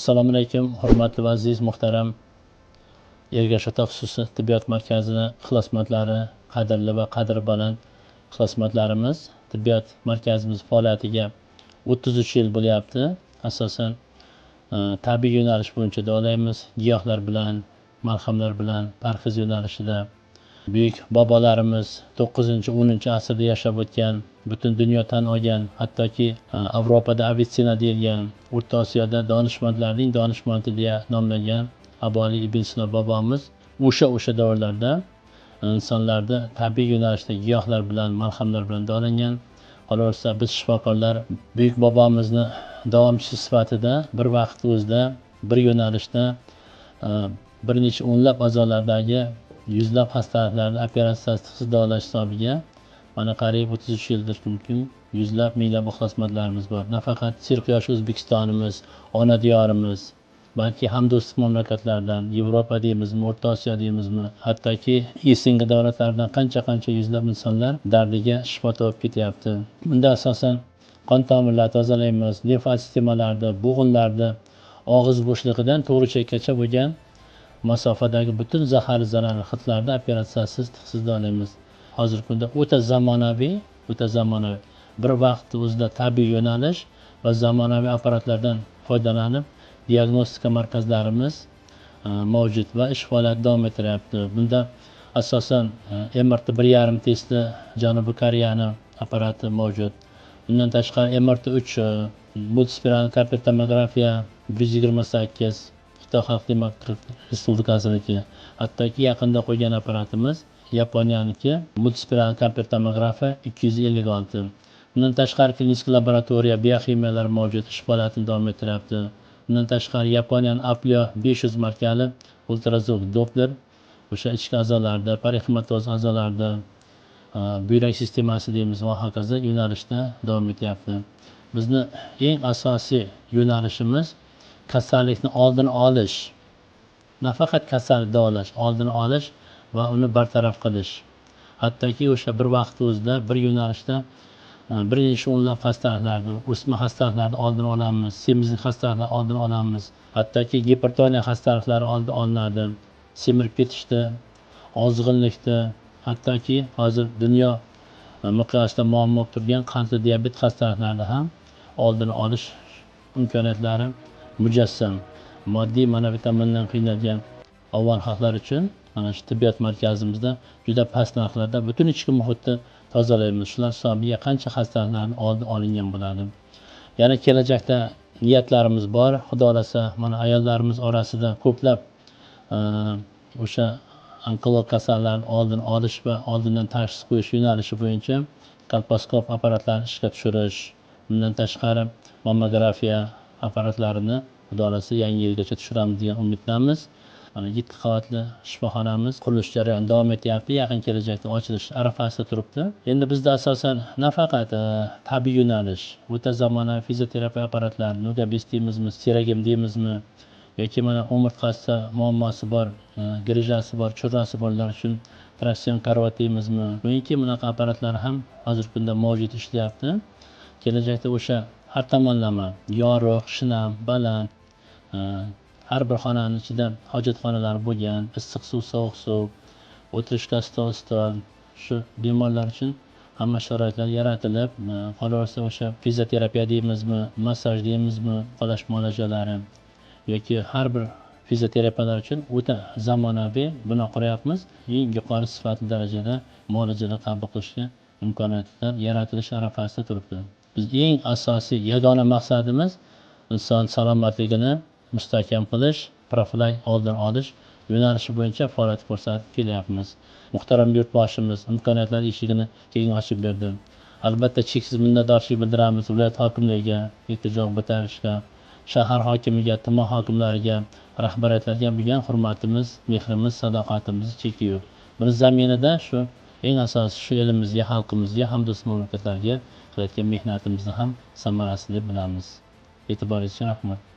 Assalomu alaykum, hurmatli va aziz, muhtaram Ergash ota xususiy tibbiyot markazini ixlosmandlari, qadrli va qadri baland ixlosmandlarimiz. Tibbiyot markazimiz faoliyatiga 33 yil bo'lyapti. Asosan tabiiy yo'nalish bo'yicha davolaymiz, giyohlar bilan, malhamlar bilan, parhez yo'nalishida. Buyuk bobolarimiz 9-10-asrda yashab o'tgan, butun dunyo tan olgan, hattoki Yevropada Avitsena deyilgan, O'rta Osiyoda donishmandlarning donishmandi deya nomlangan Abu Ali ibn Sino bobomiz o'sha davrlarda insonlarni tabiiy yo'nalishda giyohlar bilan, malhamlar bilan davolangan. Qolaversa, biz shifokorlar buyuk bobomizni davomchisi sifatida bir vaqt o'zida bir yo'nalishda bir necha o'nlab a'zolardagi yuzlab xastaliklarni operatsiyasiz davolash hisobiga mana qariyb 33 yildir mumkin yuzlab, minglab ixlosmandlarimiz bor. Nafaqat serquyosh O'zbekistonimiz, ona diyorimiz, balki hamdo'stlik mamlakatlardan, Yevropa deymizmi, O'rta Osiyo deymizmi, hattoki СНГ davlatlaridan qancha qancha yuzlab insonlar dardiga shifo topib ketyapti. Bunda asosan qon tomirlarni tozalaymiz, limfa sistemalarni, bo'g'inlarni, og'iz bo'shlig'idan to'g'ri ichakkacha bo'lgan masofadagi butun zahar, zararli hidlarni operatsiyasiz, tiqsiz davolaymiz. Hozirgi kunda o'ta zamonaviy bir vaqt o'zida tabiiy yo'nalish va zamonaviy apparatlardan foydalanib diagnostika markazlarimiz mavjud va ish faoliyati davom ettiryapti. Bunda asosan MRT 1,5 testi, Janubiy Koreyani apparati mavjud. Bundan tashqari MRT 3, multispiral kompyuter tomografiya 128, Xitoy Xalq Demokratik Respublikasiniki, hattoki yaqinda qo'ygan apparatimiz Yaponiyaniki, multispiral kompyuter tomografiya 256. Bundan tashqari klinik laboratoriya, bioximiyalar mavjud, ish faoliyatini davom ettiryapti. Bundan tashqari Yaponiyani Aplio 500 markali ultrazvuk Doppler o'sha ichki a'zolarda, parenximatoz a'zolarda, buyrak sistemasi deymiz va hokazo yo'nalishda davom etyapti. Bizni eng asosiy yo'nalishimiz kasallikni oldini olish, nafaqat kasallik davolash, oldini olish va uni bartaraf qilish. Hattoki o'sha bir vaqt o'zida bir yo'nalishda bir necha o'nlab xastaliklarni, o'sma xastaliklarni oldini olamiz, semizlik xastaliklarini oldini olamiz, hattoki gipertoniya xastaliklari oldi olinadi, semirib ketishni, ozg'inlikni, hattoki hozir dunyo miqyosida muammo bo'lib turgan qandli diabet xastaliklarini ham oldini olish imkoniyatlari mujassam. Moddiy, ma'naviy tomondan qiynalgan afg'on xalqlar uchun mana shu tibbiyot markazimizda juda past narxlarda butun ichki muhitni tozalaymiz. Shular hisobiga qancha xastaliklarni oldi olingan bo'ladi. Yana kelajakda niyatlarimiz bor, Xudo xohlasa, mana ayollarimiz orasida ko'plab o'sha onkolog kasallarni oldini olish va oldindan tashxis qo'yish yo'nalishi bo'yicha kolposkop apparatlarini ishga tushirish, bundan tashqari mammografiya apparatlarini, Xudo xohlasa, yangi yilgacha tushiramiz degan umiddamiz. Mana yetti qavatli shifoxonamiz qurilish jarayoni davom etyapti, yaqin kelajakda ochilish arafasida turibdi. Endi bizda asosan nafaqat tabiiy yo'nalish, o'ta zamonaviy fizioterapiya apparatlari, Nugabes deymizmi, Seragim deymizmi yoki mana umurtqasida muammosi bor, grijasi bor, churrasi borlar uchun traksion karvat deymizmi, go'yoki bunaqa apparatlar ham hozirgi kunda mavjud, ishlayapti. Kelajakda o'sha har tomonlama yorug', shinam, baland, har bir xonani ichida hojatxonalar bo'lgan, issiq suv, sovuq suv, o'tirishga stol, shu bemorlar uchun hamma sharoitlar yaratilib, qolaversa, o'sha fizioterapiya deymizmi, massaj deymizmi, qolash muolajalari yoki har bir fizioterapiyalar uchun o'ta zamonaviy bino quryapmiz. Eng yuqori sifatli darajada muolajalar qabul qilishga imkoniyatlar yaratilishi arafasida turibdi. Biz eng asosiy yagona maqsadimiz inson salomatligini mustahkam qilish, profilaktik oldini olish yo'nalishi bo'yicha faoliyat ko'rsatib kelyapmiz. Muhtaram yurtboshimiz imkoniyatlar eshigini keng ochib berdi. Albatta, cheksiz minnatdorchilik bildiramiz viloyat hokimligiga, Erkinjon Bo'taevga, shahar hokimiga, tuman hokimlariga, rahbariyatlarga bo'lgan hurmatimiz, mehrimiz, sadoqatimiz cheki yo'q. Buni zaminida shu eng asosiysi shu elimizga, xalqimizga, hamdo'st mamlakatlarga qilayotgan mehnatimizni ham samarasi deb bilamiz. E'tiboringiz uchun rahmat.